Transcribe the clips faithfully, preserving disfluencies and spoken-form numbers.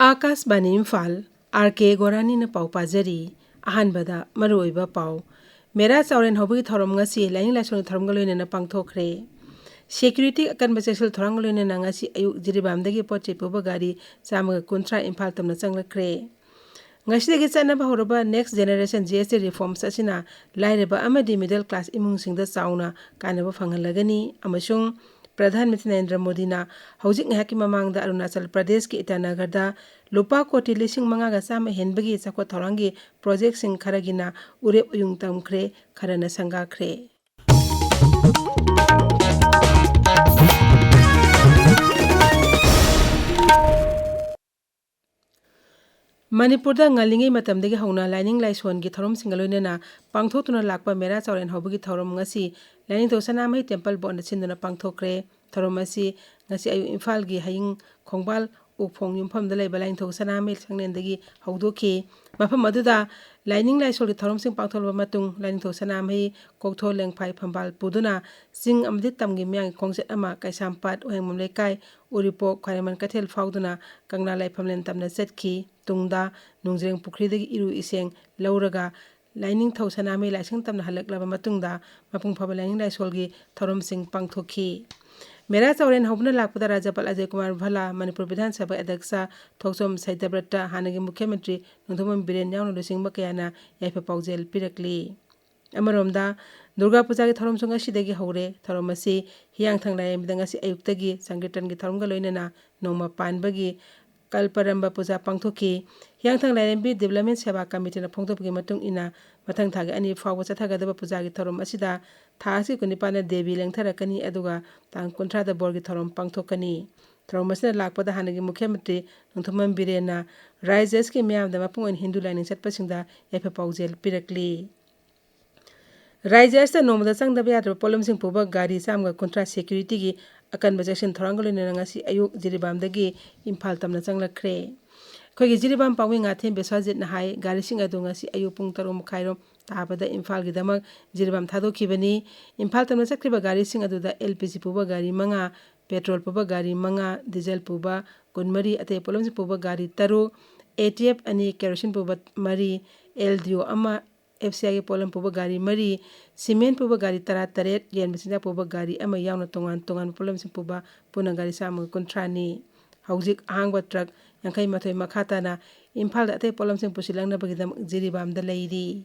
ꯑꯥꯀꯥꯁꯕꯥꯅꯤ Imphal, R ꯀꯦ ꯒꯣꯔꯥꯅꯤꯅ ꯄꯥꯎ ꯄꯥꯖꯔꯤ꯫ ꯑꯍꯥꯟꯕꯗ ꯃꯔꯨꯑꯣꯏꯕ ꯄꯥꯎ꯫ ꯃꯦꯔꯥ ꯆꯥꯎꯔꯦꯟ ꯍꯧꯕꯒꯤ ꯊꯧꯔꯝ ꯉꯁꯤ ꯂꯥꯏꯅꯤꯡ ꯂꯥꯏꯁꯣꯟꯒꯤ ꯊꯧꯔꯝꯒ ꯂꯣꯏꯅꯅ ꯄꯥꯡꯊꯣꯛꯈ꯭ꯔꯦ꯫ ꯁꯦꯀ꯭ꯌꯨꯔꯤꯇꯤ ꯑꯀꯟꯕ ꯆꯦꯛꯁꯤꯜ ꯊꯧꯔꯥꯡꯒ ꯂꯣꯏꯅꯅ ꯉꯁꯤ ꯑꯌꯨꯛ ꯖꯤꯔꯤꯕꯥꯝꯗꯒꯤ ꯄꯣꯠ ꯆꯩ ꯄꯨꯕ ꯒꯥꯔꯤ ꯆꯥꯝꯃꯒ ꯀꯨꯟꯊ꯭ꯔꯥ ꯏꯝꯐꯥꯜ ꯇꯝꯅ ꯆꯪꯂꯛꯈ꯭ꯔꯦ꯫ ꯉꯁꯤꯗꯒꯤ ꯆꯠꯅꯕ ꯍꯧꯔꯕ Next Generation G S T reforms ꯑꯁꯤꯅ ꯂꯥꯏꯔꯕ ꯑꯃꯗꯤ middle class ꯏꯃꯨꯡꯁꯤꯡꯗ ꯆꯥꯎꯅ ꯀꯥꯟꯅꯕ ꯐꯪꯍꯜꯂꯒꯅꯤ ꯑꯃꯁꯨꯡ ꯄ꯭ꯔꯙꯥꯟ ꯃꯟꯇ꯭ꯔꯤ ꯅꯔꯦꯟꯗ꯭ꯔ ꯃꯣꯗꯤꯅ ꯍꯧꯖꯤꯛ ꯉꯥꯏꯍꯥꯛꯀꯤ ꯃꯃꯥꯡꯗ ꯑꯔꯨꯅꯥꯆꯜ ꯄ꯭ꯔꯗꯦꯁꯀꯤ ꯏꯇꯥꯅꯒꯔꯗ ꯂꯨꯄꯥ ꯀꯣꯇꯤ ꯂꯤꯁꯤꯡ ꯃꯉꯥꯒ ꯆꯥꯝꯃ ꯍꯦꯟꯕꯒꯤ ꯆꯥꯎꯈꯠ ꯊꯧꯔꯥꯡꯒꯤ ꯄ꯭ꯔꯣꯖꯦꯛꯁꯤꯡ ꯈꯔꯒꯤꯅ ꯎꯔꯦꯞ ꯎꯌꯨꯡ ꯇꯝꯈ꯭ꯔꯦ, ꯈꯔꯅ ꯁꯪꯒꯥꯈ꯭ꯔꯦ꯫ ꯃꯅꯤꯄꯨꯔꯗ ꯉꯜꯂꯤꯉꯩ ꯃꯇꯝꯗꯒꯤ ꯍꯧꯅ ꯂꯥꯏꯅꯤꯡ ꯂꯥꯏꯁꯣꯟꯒꯤ ꯊꯧꯔꯝꯁꯤꯡꯒ ꯂꯣꯏꯅꯅ ꯄꯥꯡꯊꯣꯛꯇꯨꯅ ꯂꯥꯛꯄ ꯃꯦꯔꯥ ꯆꯥꯎꯔꯦꯟ ꯍꯧꯕꯒꯤ ꯊꯧꯔꯝ ꯉꯁꯤ ꯂꯥꯏꯅꯤꯡꯊꯧ ꯁꯅꯥꯃꯍꯤ ꯇꯦꯝꯄꯜ ꯕꯣꯔꯗꯅ ꯁꯤꯟꯗꯨꯅ ꯄꯥꯡꯊꯣꯛꯈ꯭ꯔꯦ꯫ ꯊꯧꯔꯝ ꯑꯁꯤ ꯉꯁꯤ ꯑꯌꯨꯛ ꯏꯝꯐꯥꯜꯒꯤ ꯍꯌꯤꯡ ꯈꯣꯡꯕꯥꯜ ꯎꯈꯣꯡ ꯌꯨꯝꯐꯝꯗ ꯂꯩꯕ ꯂꯥꯏꯅꯤꯡꯊꯧ ꯁꯅꯥꯃꯍꯤ ꯁꯪꯂꯦꯟꯗꯒꯤ ꯍꯧꯗꯣꯛꯈꯤ꯫ ꯃꯐꯝ ꯑꯗꯨꯗ ꯂꯥꯏꯅꯤꯡ ꯂꯥꯏꯁꯣꯟꯒꯤ ꯊꯧꯔꯝꯁꯤꯡ ꯄꯥꯡꯊꯣꯛꯂꯕ ꯃꯇꯨꯡ ꯂꯥꯏꯅꯤꯡꯊꯧ ꯁꯅꯥꯃꯍꯤ ꯀꯣꯛꯊꯣ ꯂꯦꯡꯐꯥꯏ ꯐꯝꯕꯥꯜ ꯄꯨꯗꯨꯅ ꯆꯤꯡ ꯑꯃꯗꯤ ꯇꯝꯒꯤ ꯃꯤꯌꯥꯝꯒꯤ ꯈꯣꯡꯆꯠ ꯑꯃ ꯀꯩꯁꯥꯝꯄꯥꯠ, ꯋꯥꯍꯦꯡꯕꯝ ꯂꯩꯀꯥꯏ, ꯎꯔꯤꯄꯣꯛ, ꯈ꯭ꯋꯥꯏꯔꯝꯕꯟ ꯀꯩꯊꯦꯜ ꯐꯥꯎꯗꯨꯅ ꯀꯪꯂꯥ ꯂꯥꯏꯐꯝꯂꯦꯟ ꯇꯝꯅ ꯆꯠꯈꯤ꯫ ꯇꯨꯡꯗ ꯅꯣꯡꯖ꯭ꯔꯦꯡ ꯄꯨꯈ꯭ꯔꯤꯗꯒꯤ ꯏꯔꯨ ꯏꯁꯤꯡ ꯂꯧꯔꯒ ꯂꯥꯏꯅꯤꯡꯊꯧ ꯁꯅꯥꯃꯍꯤ ꯂꯥꯏꯁꯪ ꯇꯝꯅ ꯍꯜꯂꯛꯂꯕ ꯃꯇꯨꯡꯗ ꯃꯄꯨꯡ ꯐꯥꯕ ꯂꯥꯏꯅꯤꯡ ꯂꯥꯏꯁꯣꯜꯒꯤ ꯊꯧꯔꯝꯁꯤꯡ ꯄꯥꯡꯊꯣꯛꯈꯤ꯫ ꯃꯦꯔꯥ ꯆꯥꯎꯔꯦꯟ ꯍꯧꯕꯅ ꯂꯥꯛꯄꯗ ꯔꯥꯖ꯭ꯌꯄꯥꯜ ꯑꯖꯌ ꯀꯨꯃꯥꯔ ꯚꯜꯂꯥ, ꯃꯅꯤꯄꯨꯔ ꯕꯤꯙꯥꯟ ꯁꯚꯥ ꯑꯗ꯭ꯌꯛꯁ ꯊꯣꯛꯆꯣꯝ ꯁꯩꯗꯕ꯭ꯔꯠꯇ, ꯍꯥꯟꯅꯒꯤ ꯃꯨꯈ꯭ꯌ ꯃꯟꯇ꯭ꯔꯤ ꯅꯣꯡꯊꯣꯝꯕꯝ ꯕꯤꯔꯦꯟ ꯌꯥꯎꯅ ꯂꯨꯆꯤꯡꯕ ꯀꯌꯥꯅ ꯌꯥꯏꯐ ꯄꯥꯎꯖꯦꯜ ꯄꯤꯔꯛꯂꯤ꯫ ꯑꯃꯔꯣꯝꯗ, ꯗꯨꯔꯒꯥ ꯄꯨꯖꯥꯒꯤ ꯊꯧꯔꯝꯁꯨ ꯉꯁꯤꯗꯒꯤ ꯍꯧꯔꯦ꯫ ꯊꯧꯔꯝ ꯑꯁꯤ ꯍꯤꯌꯥꯡꯊꯥꯡ ꯂꯥꯏꯔꯦꯝꯕꯤꯗ ꯉꯁꯤ ꯑꯌꯨꯛꯇꯒꯤ ꯁꯪꯀꯤꯔꯇꯟꯒꯤ ꯊꯧꯔꯝꯒ ꯂꯣꯏꯅꯅ ꯅꯣꯡꯃ ꯄꯥꯟꯕꯒꯤ ꯀꯜꯄꯔꯝꯕ ꯄꯨꯖꯥ ꯄꯥꯡꯊꯣꯛꯈꯤ꯫ ꯍꯤꯌꯥꯡꯊꯥꯡ ꯂꯥꯏꯔꯦꯝꯕꯤ ꯗꯤꯕ꯭ꯂꯞꯃꯦꯟ ꯁꯦꯕꯥ ꯀꯃꯤꯇꯤꯅ ꯐꯣꯡꯗꯣꯛꯄꯒꯤ ꯃꯇꯨꯡ ꯏꯟꯅ, ꯃꯊꯪ ꯊꯥꯒꯤ ꯑꯅꯤ ꯐꯥꯎꯕ ꯆꯠꯊꯒꯗꯕ ꯄꯨꯖꯥꯒꯤ ꯊꯧꯔꯝ ꯑꯁꯤꯗ ꯊꯥ ꯑꯁꯤꯒꯤ ꯀꯨꯟꯅꯤꯄꯥꯟꯗ ꯗꯦꯕꯤ ꯂꯦꯡꯊꯔꯛꯀꯅꯤ, ꯑꯗꯨꯒ ꯇꯥꯡ ꯀꯨꯟꯊ꯭ꯔꯥꯗ ꯕꯣꯔꯒꯤ ꯊꯧꯔꯝ ꯄꯥꯡꯊꯣꯛꯀꯅꯤ꯫ ꯊꯧꯔꯝ ꯑꯁꯤꯗ ꯂꯥꯛꯄꯗ ꯍꯥꯟꯅꯒꯤ ꯃꯨꯈ꯭ꯌ ꯃꯟꯇ꯭ꯔꯤ ꯅꯣꯡꯊꯣꯝꯕꯝ ꯕꯤꯔꯦꯟꯅ ꯔꯥꯏꯖ꯭ꯌ ꯑꯁꯤꯒꯤ ꯃꯤꯌꯥꯝꯗ, ꯃꯄꯨꯡ ꯑꯣꯏꯅ ꯍꯤꯟꯗꯨ ꯂꯥꯏꯅꯤꯡ ꯆꯠꯄꯁꯤꯡꯗ ꯌꯥꯏꯐ ꯄꯥꯎꯖꯦꯜ ꯄꯤꯔꯛꯂꯤ꯫ ꯔꯥꯏꯖ꯭ꯌ ꯑꯁꯤꯗ ꯅꯣꯡꯃꯗ ꯆꯪꯗꯕ ꯌꯥꯗ꯭ꯔꯕ ꯄꯣꯠꯂꯝꯁꯤꯡ ꯄꯨꯕ ꯒꯥꯔꯤ ꯆꯥꯝꯃꯒ ꯀꯨꯟꯊ꯭ꯔꯥ ꯁꯦꯀ꯭ꯌꯨꯔꯤꯇꯤꯒꯤ ꯑꯀꯟꯕ ꯆꯦꯛꯁꯤꯟ ꯊꯧꯔꯥꯡꯒ ꯂꯣꯏꯅꯅ ꯉꯁꯤ ꯑꯌꯨꯛ ꯖꯤꯔꯤꯕꯥꯝꯗꯒꯤ ꯏꯝꯐꯥꯜ ꯇꯝꯅ ꯆꯪꯂꯛꯈ꯭ꯔꯦ꯫ ꯑꯩꯈꯣꯏꯒꯤ ꯖꯤꯔꯤꯕꯥꯝ ꯄꯥꯎꯃꯤ ꯉꯥꯊꯦꯝ ꯕꯤꯁ꯭ꯋꯥꯖꯤꯠꯅ ꯍꯥꯏ, ꯒꯥꯔꯤꯁꯤꯡ ꯑꯗꯨ ꯉꯁꯤ ꯑꯌꯨꯛ ꯄꯨꯡ ꯇꯔꯨꯛ ꯃꯈꯥꯏꯔꯣꯝ ꯇꯥꯕꯗ ꯏꯝꯐꯥꯜꯒꯤꯗꯃꯛ ꯖꯤꯔꯤꯕꯥꯝ ꯊꯥꯗꯣꯛꯈꯤꯕꯅꯤ꯫ ꯏꯝꯐꯥꯜ ꯇꯝꯅ ꯆꯠꯈ꯭ꯔꯤꯕ ꯒꯥꯔꯤꯁꯤꯡ ꯑꯗꯨꯗ L P G ꯄꯨꯕ ꯒꯥꯔꯤ ꯃꯉꯥ, ꯄꯦꯇ꯭ꯔꯣꯜ ꯄꯨꯕ ꯒꯥꯔꯤ ꯃꯉꯥ, ꯗꯤꯖꯜ ꯄꯨꯕ ꯀꯨꯟꯃꯔꯤ, ꯑꯇꯩ ꯄꯣꯠꯂꯝꯁꯤꯡ ꯄꯨꯕ ꯒꯥꯔꯤ ꯇꯔꯨꯛ, ꯑꯦ ꯇꯤ ꯑꯦꯐ ꯑꯅꯤ, ꯀꯦꯔꯣꯁꯤꯟ ꯄꯨꯕ ꯃꯔꯤ, ꯑꯦꯜ ꯗꯤ ꯑꯣ ꯑꯃ, ꯑꯦꯐ ꯁꯤ ꯑꯥꯏꯒꯤ ꯄꯣꯠꯂꯝ ꯄꯨꯕ ꯒꯥꯔꯤ ꯃꯔꯤ, ꯁꯤꯃꯦꯟ ꯄꯨꯕ ꯒꯥꯔꯤ ꯇꯔꯥꯇꯔꯦꯠ, ꯌꯦꯟ ꯃꯆꯤꯟꯖꯥꯛ ꯄꯨꯕ ꯒꯥꯔꯤ ꯑꯃ ꯌꯥꯎꯅ ꯇꯣꯉꯥꯟ ꯇꯣꯉꯥꯟꯕ ꯄꯣꯠꯂꯝꯁꯤꯡ ꯄꯨꯕ ꯄꯨꯟꯅ ꯒꯥꯔꯤ ꯆꯥꯝꯃꯒ ꯀꯨꯟꯊ꯭ꯔꯥꯅꯤ꯫ ꯍꯧꯖꯤꯛ ꯑꯍꯥꯡꯕ ꯇ꯭ꯔꯛ ꯌꯥꯡꯈꯩ ꯃꯥꯊꯣꯏ ꯃꯈꯥ ꯇꯥꯅ ꯏꯝꯐꯥꯜꯗ ꯑꯇꯩ ꯄꯣꯠꯂꯝꯁꯤꯡ ꯄꯨꯁꯤꯜꯂꯛꯅꯕꯒꯤꯗꯃꯛ ꯖꯤꯔꯤꯕꯥꯝꯗ ꯂꯩꯔꯤ꯫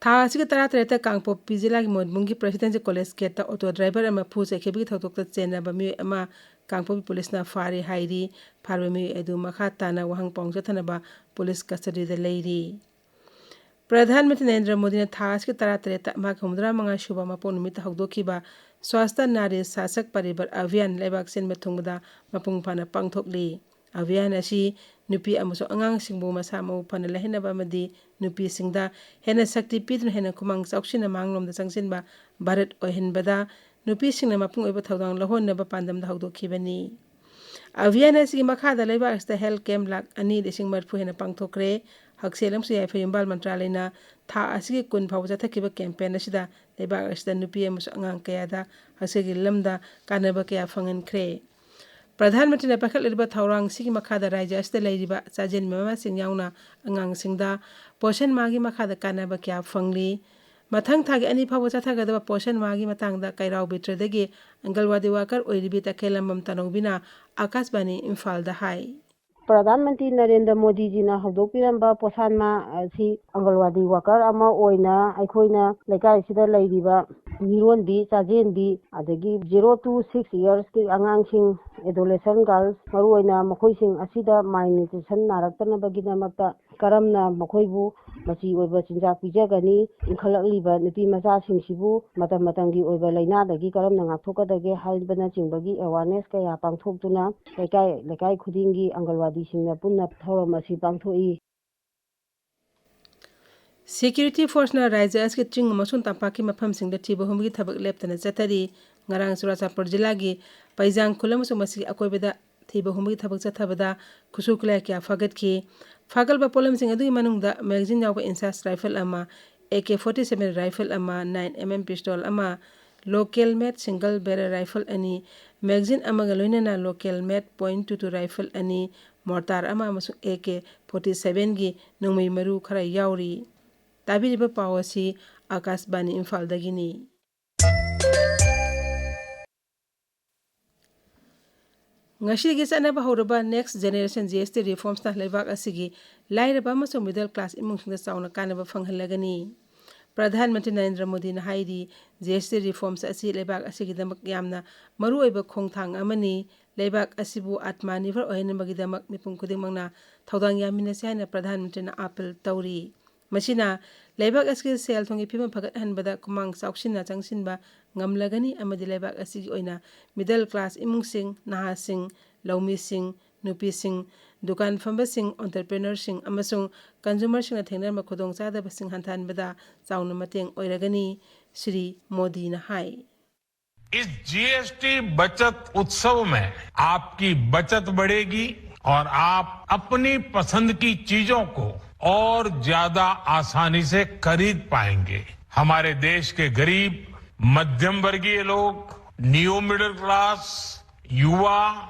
ꯊꯥ ꯑꯁꯤꯒꯤ ꯇꯔꯥꯇꯔꯦꯠꯇ ꯀꯥꯡꯄꯣꯛꯄꯤ ꯖꯤꯂꯥꯒꯤ ꯃꯣꯏꯕꯨꯡꯒꯤ ꯄ꯭ꯔꯦꯁꯤꯗꯦꯟꯁꯤ ꯀꯣꯂꯦꯖ ꯒꯦꯠꯇ ꯑꯣꯇꯣ ꯗ꯭ꯔꯥꯏꯚꯔ ꯑꯃ ꯐꯨ ꯆꯩꯈꯤꯕꯒꯤ ꯊꯧꯗꯣꯛꯇ ꯆꯦꯟꯅꯕ ꯃꯤꯑꯣꯏ ꯑꯃ ꯀꯥꯡꯄꯣꯛꯄꯤ ꯄꯨꯂꯤꯁꯅ ꯐꯥꯔꯦ ꯍꯥꯏꯔꯤ꯫ ꯐꯥꯔꯕ ꯃꯤꯑꯣꯏ ꯑꯗꯨ ꯃꯈꯥ ꯇꯥꯅ ꯋꯥꯍꯪ ꯄꯥꯎꯍꯪ ꯆꯠꯊꯅꯕ ꯄꯨꯂꯤꯁ ꯀꯁꯇꯗꯤꯗ ꯂꯩꯔꯤ꯫ ꯄ꯭ꯔꯙꯥꯟ ꯃꯟꯇ꯭ꯔꯤ ꯅꯔꯦꯟꯗ꯭ꯔ ꯃꯣꯗꯤꯅ ꯊꯥ ꯑꯁꯤꯒꯤ ꯇꯔꯥꯇꯔꯦꯠꯇ ꯃꯍꯥꯛꯀꯤ ꯍꯨꯝꯐꯨꯇꯔꯥ ꯃꯉꯥ ꯁꯨꯕ ꯃꯄꯣꯛ ꯅꯨꯃꯤꯠꯇ ꯍꯧꯗꯣꯛꯈꯤꯕ ꯁ꯭ꯋꯥꯁꯇ ꯅꯥꯔꯤ ꯁꯥꯁꯛ ꯄꯔꯤꯕꯔ ꯑꯚꯤꯌꯥꯟ ꯂꯩꯕꯥꯛ ꯁꯤꯟꯕ ꯊꯨꯡꯕꯗ ꯃꯄꯨꯡ ꯐꯥꯅ ꯄꯥꯡꯊꯣꯛꯂꯤ꯫ ꯑꯚꯤꯌꯥꯟ ꯑꯁꯤ ꯅꯨꯄꯤ ꯑꯃꯁꯨꯡ ꯑꯉꯥꯡꯁꯤꯡꯕꯨ ꯃꯁꯥ ꯃꯎ ꯐꯅ ꯂꯩꯍꯟꯅꯕ ꯑꯃꯗꯤ ꯅꯨꯄꯤꯁꯤꯡꯗ ꯍꯦꯟꯅ ꯁꯛꯇꯤ ꯄꯤꯗꯨꯅ ꯍꯦꯟꯅ ꯈꯨꯃꯥꯡ ꯆꯥꯎꯁꯤꯟꯅ ꯃꯥꯡꯂꯣꯝꯗ ꯆꯪꯁꯤꯟꯕ ꯚꯥꯔꯠ ꯑꯣꯏꯍꯟꯕꯗ ꯅꯨꯄꯤꯁꯤꯡꯅ ꯃꯄꯨꯡ ꯑꯣꯏꯕ ꯊꯧꯗꯥꯡ ꯂꯧꯍꯟꯅꯕ ꯄꯥꯟꯗꯝꯗ ꯍꯧꯗꯣꯛꯈꯤꯕꯅꯤ꯫ ꯑꯚꯤꯌꯥꯟ ꯑꯁꯤꯒꯤ ꯃꯈꯥꯗ ꯂꯩꯕꯥꯛ ꯑꯁꯤꯗ health camp ꯂꯥꯈ ꯑꯅꯤ ꯂꯤꯁꯤꯡ ꯃꯔꯤꯐꯨ ꯍꯦꯟꯅ ꯄꯥꯡꯊꯣꯛꯈ꯭ꯔꯦ꯫ ꯍꯛꯁꯦꯜ ꯑꯃꯁꯨꯡ ꯌꯥꯏꯐ ꯌꯨꯝꯕꯥꯜ ꯃꯟꯇ꯭ꯔꯥꯂꯌꯅ ꯊꯥ ꯑꯁꯤꯒꯤ ꯀꯨꯟ ꯐꯥꯎꯕ ꯆꯠꯊꯈꯤꯕ campaign ꯑꯁꯤꯗ ꯂꯩꯕꯥꯛ ꯑꯁꯤꯗ ꯅꯨꯄꯤ ꯑꯃꯁꯨꯡ ꯑꯉꯥꯡ ꯀꯌꯥꯗ ꯍꯛꯁꯦꯜꯒꯤ ꯂꯝꯗ ꯀꯥꯟꯅꯕ ꯀꯌꯥ ꯐꯪꯍꯟꯈ꯭ꯔꯦ꯫ ꯄ꯭ꯔꯙꯥꯟ ꯃꯟꯇ꯭ꯔꯤꯅ ꯄꯥꯏꯈꯠꯂꯤꯕ ꯊꯧꯔꯥꯡꯁꯤꯒꯤ ꯃꯈꯥꯗ ꯔꯥꯖ꯭ꯌ ꯑꯁꯤꯗ ꯂꯩꯔꯤꯕ ꯆꯥꯖꯦꯟ ꯃꯃꯥꯁꯤꯡ ꯌꯥꯎꯅ ꯑꯉꯥꯡꯁꯤꯡꯗ ꯄꯣꯁꯟ ꯃꯥꯍꯒꯤ ꯃꯈꯥꯗ ꯀꯥꯟꯅꯕ ꯀꯌꯥ ꯐꯪꯂꯤ꯫ ꯃꯊꯪ ꯊꯥꯒꯤ ꯑꯅꯤ ꯐꯥꯎꯕ ꯆꯠꯊꯒꯗꯕ ꯄꯣꯁꯟ ꯃꯥꯍꯒꯤ ꯃꯇꯥꯡꯗ ꯀꯩꯔꯥꯎ ꯕꯤꯇ꯭ꯔꯗꯒꯤ ꯑꯪꯒꯜꯋꯥꯗꯤ worker ꯑꯣꯏꯔꯤꯕꯤ ꯇꯈꯦꯜꯂꯝꯕꯝ ꯇꯅꯧꯕꯤꯅ ꯑꯀꯥꯁꯕꯥꯅꯤ ꯏꯝꯐꯥꯜꯗ ꯍꯥꯏ꯫ ꯄ꯭ꯔꯙꯥꯟ ꯃꯟꯇ꯭ꯔꯤ ꯅꯔꯦꯟꯗ꯭ꯔ ꯃꯣꯗꯤꯖꯤꯅ ꯍꯧꯗꯣꯛꯄꯤꯔꯝꯕ ꯄꯣꯁꯥꯟ ꯃꯥ ꯑꯁꯤ ꯑꯪꯒꯜꯋꯥꯗꯤ worker ꯑꯃ ꯑꯣꯏꯅ ꯑꯩꯈꯣꯏꯅ ꯂꯩꯀꯥꯏꯁꯤꯗ ꯂꯩꯔꯤꯕ ꯃꯤꯔꯣꯟꯕꯤ, ꯆꯥꯖꯦꯟꯕꯤ, ꯑꯗꯒꯤ zero to six yearsꯀꯤ ꯑꯉꯥꯡꯁꯤꯡ, adolescent girls, ꯃꯔꯨꯑꯣꯏꯅ ꯃꯈꯣꯏꯁꯤꯡ ꯑꯁꯤꯗ malnutrition ꯅꯥꯔꯛꯇꯅꯕꯒꯤꯗꯃꯛꯇ ꯀꯔꯝꯅ ꯃꯈꯣꯏꯕꯨ ꯃꯆꯤ ꯑꯣꯏꯕ ꯆꯤꯟꯖꯥꯛ ꯄꯤꯖꯒꯅꯤ, ꯏꯟꯈꯠꯂꯛꯂꯤꯕ ꯅꯨꯄꯤ ꯃꯆꯥꯁꯤꯡꯁꯤꯕꯨ ꯃꯇꯝ ꯃꯇꯝꯒꯤ ꯑꯣꯏꯕ ꯂꯥꯏꯅꯥꯗꯒꯤ ꯀꯔꯝꯅ ꯉꯥꯛꯊꯣꯛꯀꯗꯒꯦ ꯍꯥꯏꯕꯅꯆꯤꯡꯕꯒꯤ awareness ꯀꯌꯥ ꯄꯥꯡꯊꯣꯛꯇꯨꯅ ꯂꯩꯀꯥꯏ ꯂꯩꯀꯥꯏ ꯈꯨꯗꯤꯡꯒꯤ ꯑꯪꯒꯜꯋꯥꯗꯤꯁꯤꯡꯅ ꯄꯨꯟꯅ ꯊꯧꯔꯝ ꯑꯁꯤ ꯄꯥꯡꯊꯣꯛꯏ꯫ Security forceꯅ ꯔꯥꯖ꯭ꯌ ꯑꯁꯤꯒꯤ ꯆꯤꯡ ꯑꯃꯁꯨꯡ ꯇꯝꯄꯥꯛꯀꯤ ꯃꯐꯝꯁꯤꯡꯗ ꯊꯤꯕ ꯍꯨꯝꯕꯒꯤ ꯊꯕꯛ ꯂꯦꯞꯇꯅ ꯆꯠꯊꯔꯤ꯫ ꯉꯔꯥꯡ ꯆꯨꯔꯥꯆꯥꯟꯄꯨꯔ ꯖꯤꯂꯥꯒꯤ ꯄꯩꯖꯥꯡ ꯈꯨꯜ ꯑꯃꯁꯨꯡ ꯃꯁꯤꯒꯤ ꯑꯀꯣꯏꯕꯗ ꯊꯤꯕ ꯍꯨꯝꯕꯒꯤ ꯊꯕꯛ ꯆꯠꯊꯕꯗ ꯈꯨꯠꯁꯨ ꯈꯨꯠꯂꯥꯏ ꯀꯌꯥ ꯐꯥꯒꯠꯈꯤ꯫ ꯐꯥꯒꯠꯄ ꯄꯣꯠꯂꯝꯁꯤꯡ ꯑꯗꯨꯒꯤ ꯃꯅꯨꯡꯗ magazine ꯌꯥꯎꯕ INSAS rifle ꯑꯃ, A K forty seven rifle ꯑꯃ, nine M M pistol ꯑꯃ, Local made single barrel rifle ꯑꯅꯤ, magazine ꯑꯃꯒ ꯂꯣꯏꯅꯅ local made point two two rifle ꯑꯅꯤ, mortar ꯑꯃ ꯑꯃꯁꯨꯡ A K forty seven ꯒꯤ ꯅꯣꯡꯃꯩ ꯃꯔꯨ ꯈꯔ ꯌꯥꯎꯔꯤ꯫ ꯇꯥꯕꯤꯔꯤꯕ ꯄꯥꯎ ꯑꯁꯤ ꯑꯀꯥꯁꯕꯥꯅꯤ ꯏꯝꯐꯥꯜꯗꯒꯤꯅꯤ꯫ ꯉꯁꯤꯗꯒꯤ ꯆꯠꯅꯕ ꯍꯧꯔꯕ Next Generation G S T reformsꯅ ꯂꯩꯕꯥꯛ ꯑꯁꯤꯒꯤ ꯂꯥꯏꯔꯕ ꯑꯃꯁꯨꯡ middle class ꯏꯃꯨꯡꯁꯤꯡꯗ ꯆꯥꯎꯅ ꯀꯥꯟꯅꯕ ꯐꯪꯍꯜꯂꯒꯅꯤ꯫ ꯄ꯭ꯔꯙꯥꯟ ꯃꯟꯇ꯭ꯔꯤ ꯅꯔꯦꯟꯗ꯭ꯔ ꯃꯣꯗꯤꯅ ꯍꯥꯏꯔꯤ, G S T reforms ꯑꯁꯤ ꯂꯩꯕꯥꯛ ꯑꯁꯤꯒꯤꯗꯃꯛ ꯌꯥꯝꯅ ꯃꯔꯨꯑꯣꯏꯕ ꯈꯣꯡꯊꯥꯡ ꯑꯃꯅꯤ꯫ ꯂꯩꯕꯥꯛ ꯑꯁꯤꯕꯨ ꯑꯥꯠꯃꯅꯤꯔꯚꯔ ꯑꯣꯏꯍꯟꯅꯕꯒꯤꯗꯃꯛ ꯃꯤꯄꯨꯝ ꯈꯨꯗꯤꯡꯃꯛꯅ ꯊꯧꯗꯥꯡ ꯌꯥꯃꯤꯟꯅꯁꯤ ꯍꯥꯏꯅ ꯄ꯭ꯔꯙꯥꯟ ꯃꯟꯇ꯭ꯔꯤꯅ ꯑꯥꯄꯤꯜ ꯇꯧꯔꯤ꯫ ꯃꯁꯤꯅ ꯂꯩꯕꯥꯛ ꯑꯁꯤꯒꯤ ꯁꯦꯜ ꯊꯨꯝꯒꯤ ꯐꯤꯕꯝ ꯐꯒꯠꯍꯟꯕꯗ ꯈꯨꯃꯥꯡ ꯆꯥꯎꯁꯤꯟꯅ ꯆꯪꯁꯤꯟꯕ ꯉꯝꯂꯒꯅꯤ ꯑꯃꯗꯤ ꯂꯩꯕꯥꯛ ꯑꯁꯤꯒꯤ ꯑꯣꯏꯅ middle class ꯏꯃꯨꯡꯁꯤꯡ, ꯅꯍꯥꯁꯤꯡ, ꯂꯧꯃꯤꯁꯤꯡ, ꯅꯨꯄꯤꯁꯤꯡ, ꯗꯨꯀꯥꯟ ꯐꯝꯕꯁꯤꯡ, entrepreneurꯁꯤꯡ ꯑꯃꯁꯨꯡ consumerꯁꯤꯡꯅ ꯊꯦꯡꯅꯔꯝꯕ ꯈꯨꯗꯣꯡꯆꯥꯗꯕꯁꯤꯡ ꯍꯟꯊꯍꯟꯕꯗ ꯆꯥꯎꯅ ꯃꯇꯦꯡ ꯑꯣꯏꯔꯒꯅꯤ, ꯁ꯭ꯔꯤ ꯃꯣꯗꯤꯅ ꯍꯥꯏ꯫ इस जीएसटी बचत उत्सव में आपकी बचत बढ़ेगी और आप अपनी पसंद की चीजों को और ज्यादा आसानी से खरीद पाएंगे। हमारे देश के गरीब, मध्यम वर्गीय लोग, न्यू मिडिल क्लास, युवा,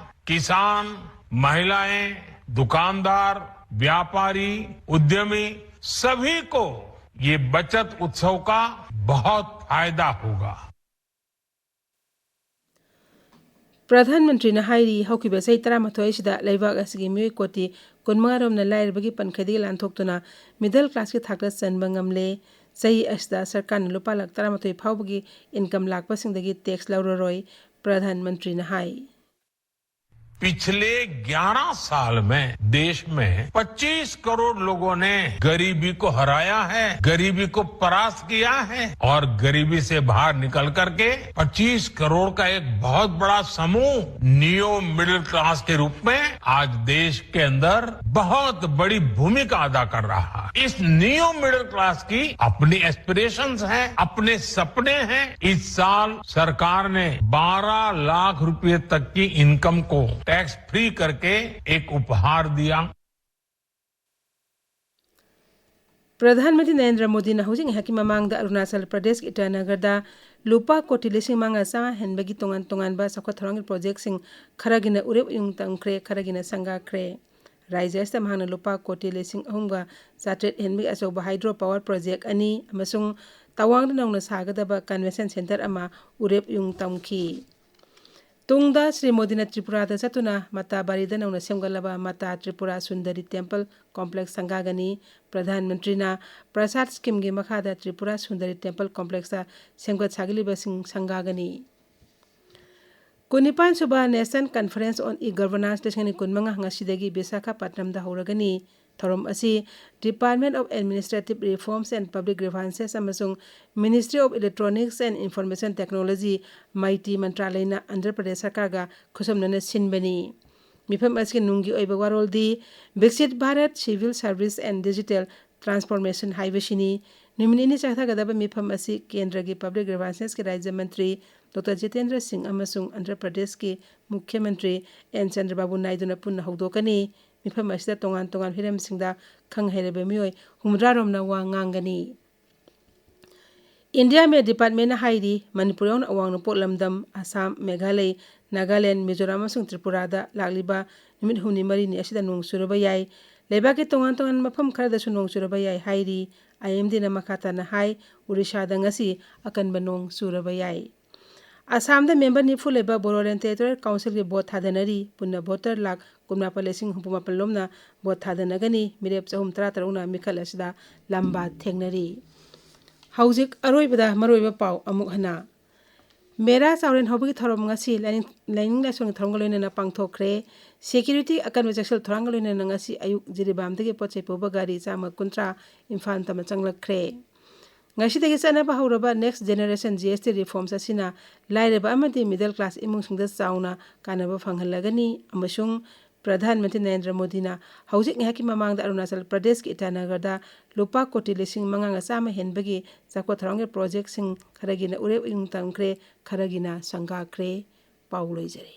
किसान, महिलाएं, दुकानदार, व्यापारी, उद्यमी, सभी को ये बचत उत्सव का बहुत फायदा होगा। ꯄ꯭ꯔꯙꯥꯟ ꯃꯟꯇ꯭ꯔꯤꯅ ꯍꯥꯏꯔꯤ, ꯍꯧꯈꯤꯕ ꯆꯍꯤ ꯇꯔꯥꯃꯥꯊꯣꯏ ꯑꯁꯤꯗ ꯂꯩꯕꯥꯛ ꯑꯁꯤꯒꯤ ꯃꯤꯑꯣꯏ ꯀꯣꯇꯤ ꯀꯨꯟꯃꯉꯥ ꯔꯣꯝꯅ ꯂꯥꯏꯔꯕꯒꯤ ꯄꯟꯈꯩꯗꯒꯤ ꯂꯥꯟꯊꯣꯛꯇꯨꯅ middle classꯀꯤ ꯊꯥꯛꯇ ꯆꯟꯕ ꯉꯝꯂꯦ꯫ ꯆꯍꯤ ꯑꯁꯤꯗ ꯁꯔꯀꯥꯔꯅ ꯂꯨꯄꯥ ꯂꯥꯈ ꯇꯔꯥꯃꯥꯊꯣꯏ ꯐꯥꯎꯕꯒꯤ income ꯂꯥꯛꯄꯁꯤꯡꯗꯒꯤ tax ꯂꯧꯔꯔꯣꯏ, ꯄ꯭ꯔꯙꯥꯟ ꯃꯟꯇ꯭ꯔꯤꯅ ꯍꯥꯏ꯫ पिछले ग्यारह साल में देश में पच्चीस करोड़ लोगों ने गरीबी को हराया है, गरीबी को परास्त किया है और गरीबी से बाहर निकल करके पच्चीस करोड़ का एक बहुत बड़ा समूह न्यू मिडिल क्लास के रूप में आज देश के अंदर बहुत बड़ी भूमिका अदा कर रहा है। इस न्यू मिडिल क्लास की अपनी एस्पिरेशंस हैं, अपने सपने हैं। इस साल सरकार ने बारह लाख रुपए तक की इनकम को टैक्स फ्री करके एक उपहार दिया। ꯄ꯭ꯔꯙꯥꯟ ꯃꯟꯇ꯭ꯔꯤ ꯅꯔꯦꯟꯗ꯭ꯔ ꯃꯣꯗꯤꯅ ꯍꯧꯖꯤꯛ ꯉꯥꯏꯍꯥꯛꯀꯤ ꯃꯃꯥꯡꯗ ꯑꯔꯨꯅꯥꯆꯜ ꯄ꯭ꯔꯗꯦꯁꯀꯤ ꯏꯇꯥꯅꯒꯔꯗ ꯂꯨꯄꯥ ꯀꯣꯇꯤ ꯂꯤꯁꯤꯡ ꯃꯉꯥ ꯆꯥꯝꯃ ꯍꯦꯟꯕꯒꯤ ꯇꯣꯉꯥꯟ ꯇꯣꯉꯥꯟꯕ ꯆꯥꯎꯈꯠ ꯊꯧꯔꯥꯡꯒꯤ ꯄ꯭ꯔꯣꯖꯦꯛꯁꯤꯡ ꯈꯔꯒꯤꯅ ꯎꯔꯦꯞ ꯎꯌꯨꯡ ꯇꯝꯈ꯭ꯔꯦ, ꯈꯔꯒꯤꯅ ꯁꯪꯒꯥꯈ꯭ꯔꯦ꯫ ꯔꯥꯖ꯭ꯌ ꯑꯁꯤꯗ ꯃꯍꯥꯛꯅ ꯂꯨꯄꯥ ꯀꯣꯇꯤ ꯂꯤꯁꯤꯡ ꯑꯍꯨꯝꯒ ꯆꯥꯇ꯭ꯔꯦꯠ ꯍꯦꯟꯕꯒꯤ ꯑꯆꯧꯕ ꯍꯥꯏꯗ꯭ꯔꯣ ꯄꯥꯋꯔ ꯄ꯭ꯔꯣꯖꯦꯛ ꯑꯅꯤ ꯑꯃꯁꯨꯡ ꯇꯋꯥꯡꯗ ꯅꯧꯅ ꯁꯥꯒꯗꯕ ꯀꯟꯚꯦꯟꯁꯟ ꯁꯦꯟꯇꯔ ꯑꯃ ꯎꯔꯦꯞ ꯎꯌꯨꯡ ꯇꯝꯈꯤ꯫ ꯇꯨꯡꯗ ꯁ꯭ꯔꯤ ꯃꯣꯗꯤꯅ ꯇ꯭ꯔꯤꯄꯨꯔꯥꯗ ꯆꯠꯇꯨꯅ ꯃꯇꯥꯕꯥꯔꯤꯗ ꯅꯧꯅ ꯁꯦꯝꯒꯠꯂꯕ ꯃꯇꯥ ꯇ꯭ꯔꯤꯄꯨꯔꯥ ꯁꯨꯟꯗꯔꯤ ꯇꯦꯝꯄꯜ ꯀꯣꯝꯄ꯭ꯂꯦꯛꯁ ꯁꯪꯒꯥꯒꯅꯤ꯫ ꯄ꯭ꯔꯙꯥꯟ ꯃꯟꯇ꯭ꯔꯤꯅ ꯄ꯭ꯔꯁꯥꯗ ꯁ꯭ꯀꯤꯝꯒꯤ ꯃꯈꯥꯗ ꯇ꯭ꯔꯤꯄꯨꯔꯥ ꯁꯨꯟꯗꯔꯤ ꯇꯦꯝꯄꯜ ꯀꯣꯝꯄ꯭ꯂꯦꯛꯁꯇ ꯁꯦꯝꯒꯠ ꯁꯥꯒꯠꯂꯤꯕꯁꯤꯡ ꯁꯪꯒꯥꯒꯅꯤ꯫ ꯀꯨꯟꯅꯤꯄꯥꯟ ꯁꯨꯕ National Conference on E-Governance ꯂꯤꯁꯤꯡ ꯑꯅꯤ ꯀꯨꯟꯃꯉꯥ ꯉꯁꯤꯗꯒꯤ ꯕꯤꯁꯥꯈꯥꯄꯠꯅꯝꯗ ꯍꯧꯔꯒꯅꯤ꯫ ꯊꯧꯔꯝ ꯑꯁꯤ Department of Administrative Reforms and Public Grievances ꯑꯃꯁꯨꯡ Ministry of Electronics and Information Technology, ꯃꯥꯏꯇꯤ ꯃꯟꯇ꯭ꯔꯥꯂꯌꯅ Andhra Pradesh ꯁꯔꯀꯥꯔꯒ ꯈꯨꯠꯁꯝꯅꯅ ꯁꯤꯟꯕꯅꯤ꯫ ꯃꯤꯐꯝ ꯑꯁꯤꯒꯤ ꯅꯨꯡꯒꯤ ꯑꯣꯏꯕ ꯋꯥꯔꯣꯜꯗꯤ Viksit Bharat, Civil Service and Digital Transformation ꯍꯥꯏꯕꯁꯤꯅꯤ꯫ ꯅꯨꯃꯤꯠ ꯅꯤꯅꯤ ꯆꯠꯊꯒꯗꯕ ꯃꯤꯐꯝ ꯑꯁꯤ ꯀꯦꯟꯗ꯭ꯔꯒꯤ Public Grievancesꯀꯤ ꯔꯥꯖ꯭ꯌ ꯃꯟꯇ꯭ꯔꯤ ꯗꯣꯛꯇꯔ ꯖꯤꯇꯦꯟꯗ꯭ꯔ ꯁꯤꯡ ꯑꯃꯁꯨꯡ ꯑꯟꯙ꯭ꯔ ꯄ꯭ꯔꯗꯦꯁꯀꯤ ꯃꯨꯈ꯭ꯌ ꯃꯟꯇ꯭ꯔꯤ ꯑꯦꯟ ꯆꯟꯗ꯭ꯔꯕꯥꯕꯨ ꯅꯥꯏꯗꯨꯅ ꯄꯨꯟꯅ ꯍꯧꯗꯣꯛꯀꯅꯤ꯫ ꯃꯤꯐꯝ ꯑꯁꯤꯗ ꯇꯣꯉꯥꯟ ꯇꯣꯉꯥꯟꯕ ꯍꯤꯔꯝꯁꯤꯡꯗ ꯈꯪ ꯍꯩꯔꯕ ꯃꯤꯑꯣꯏ ꯍꯨꯝꯐꯨꯇꯔꯥ ꯔꯣꯝꯅ ꯋꯥ ꯉꯥꯡꯒꯅꯤ꯫ India Met Departmentꯅ ꯍꯥꯏꯔꯤ, ꯃꯅꯤꯄꯨꯔ ꯌꯥꯎꯅ ꯑꯋꯥꯡ ꯅꯣꯡꯄꯣꯛ ꯂꯝꯗꯝ, ꯑꯁꯥꯝ, ꯃꯦꯘꯥꯂꯩ, ꯅꯥꯒꯥꯂꯦꯟ, ꯃꯤꯖꯣꯔꯥꯝ ꯑꯃꯁꯨꯡ ꯇ꯭ꯔꯤꯄꯨꯔꯥꯗ ꯂꯥꯛꯂꯤꯕ ꯅꯨꯃꯤꯠ ꯍꯨꯝꯅꯤ ꯃꯔꯤꯅꯤ ꯑꯁꯤꯗ ꯅꯣꯡ ꯆꯨꯔꯕ ꯌꯥꯏ꯫ ꯂꯩꯕꯥꯛꯀꯤ ꯇꯣꯉꯥꯟ ꯇꯣꯉꯥꯟꯕ ꯃꯐꯝ ꯈꯔꯗꯁꯨ ꯅꯣꯡ ꯆꯨꯔꯕ ꯌꯥꯏ ꯍꯥꯏꯔꯤ꯫ IMDꯅ ꯃꯈꯥ ꯇꯥꯅ ꯍꯥꯏ, ꯎꯔꯤꯁꯥꯗ ꯉꯁꯤ ꯑꯀꯟꯕ ꯅꯣꯡ ꯆꯨꯔꯕ ꯌꯥꯏ꯫ ꯑꯁꯥꯝꯗ member ꯅꯤꯐꯨ ꯂꯩꯕ Bodoland Territorial Councilꯒꯤ vote ꯊꯥꯗꯅꯔꯤ꯫ ꯄꯨꯟꯅ voter ꯂꯥꯈ ꯀꯨꯟꯃꯥꯄꯜ ꯂꯤꯁꯤꯡ ꯍꯨꯝꯐꯨ ꯃꯥꯄꯜ ꯂꯣꯝꯅ vote ꯊꯥꯗꯅꯒꯅꯤ꯫ ꯃꯤꯔꯦꯞ ꯆꯍꯨꯝ ꯇꯔꯥ ꯇꯔꯨꯛꯅ ꯃꯤꯈꯜ ꯑꯁꯤꯗ ꯂꯝꯕꯥ ꯊꯦꯡꯅꯔꯤ꯫ ꯍꯧꯖꯤꯛ ꯑꯔꯣꯏꯕꯗ ꯃꯔꯨꯑꯣꯏꯕ ꯄꯥꯎ ꯑꯃꯨꯛ ꯍꯟꯅ꯫ ꯃꯦꯔꯥ ꯆꯥꯎꯔꯦꯟ ꯍꯧꯕꯒꯤ ꯊꯧꯔꯝ ꯉꯁꯤ ꯂꯥꯏꯅꯤꯡ, ꯂꯥꯏꯅꯤꯡ ꯂꯥꯏꯁꯣꯟꯒꯤ ꯊꯧꯔꯝꯒ ꯂꯣꯏꯅꯅ ꯄꯥꯡꯊꯣꯛꯈ꯭ꯔꯦ꯫ Security ꯑꯀꯟꯕ ꯆꯦꯛꯁꯤꯜ ꯊꯧꯔꯥꯡꯒ ꯂꯣꯏꯅꯅ ꯉꯁꯤ ꯑꯌꯨꯛ ꯖꯤꯔꯤꯕꯥꯝꯗꯒꯤ ꯄꯣꯠ ꯆꯩ ꯄꯨꯕ ꯒꯥꯔꯤ ꯆꯥꯝꯃ ꯀꯨꯟꯊ꯭ꯔꯥ ꯏꯝꯐꯥꯜ ꯇꯝꯅ ꯆꯪꯂꯛꯈ꯭ꯔꯦ꯫ ꯉꯁꯤꯗꯒꯤ ꯆꯠꯅꯕ ꯍꯧꯔꯕ Next Generation GST reforms ꯑꯁꯤꯅ ꯂꯥꯏꯔꯕ ꯑꯃꯗꯤ middle class ꯏꯃꯨꯡꯁꯤꯡꯗ ꯆꯥꯎꯅ ꯀꯥꯟꯅꯕ ꯐꯪꯍꯜꯂꯒꯅꯤ ꯑꯃꯁꯨꯡ ꯄ꯭ꯔꯙꯥꯟ ꯃꯟꯇ꯭ꯔꯤ ꯅꯔꯦꯟꯗ꯭ꯔ ꯃꯣꯗꯤꯅ ꯍꯧꯖꯤꯛ ꯉꯥꯏꯍꯥꯛꯀꯤ ꯃꯃꯥꯡꯗ ꯑꯔꯨꯅꯥꯆꯜ ꯄ꯭ꯔꯗꯦꯁꯀꯤ ꯏꯇꯥꯅꯒꯔꯗ ꯂꯨꯄꯥ ꯀꯣꯇꯤ ꯂꯤꯁꯤꯡ ꯃꯉꯥꯒ ꯆꯥꯝꯃ ꯍꯦꯟꯕꯒꯤ ꯆꯥꯎꯈꯠ ꯊꯧꯔꯥꯡꯒꯤ ꯄ꯭ꯔꯣꯖꯦꯛꯁꯤꯡ ꯈꯔꯒꯤꯅ ꯎꯔꯦꯞ ꯎꯌꯨꯡ ꯇꯝꯈ꯭ꯔꯦ, ꯈꯔꯒꯤꯅ ꯁꯪꯒꯥꯈ꯭ꯔꯦ꯫ ꯄꯥꯎ ꯂꯣꯏꯖꯔꯦ꯫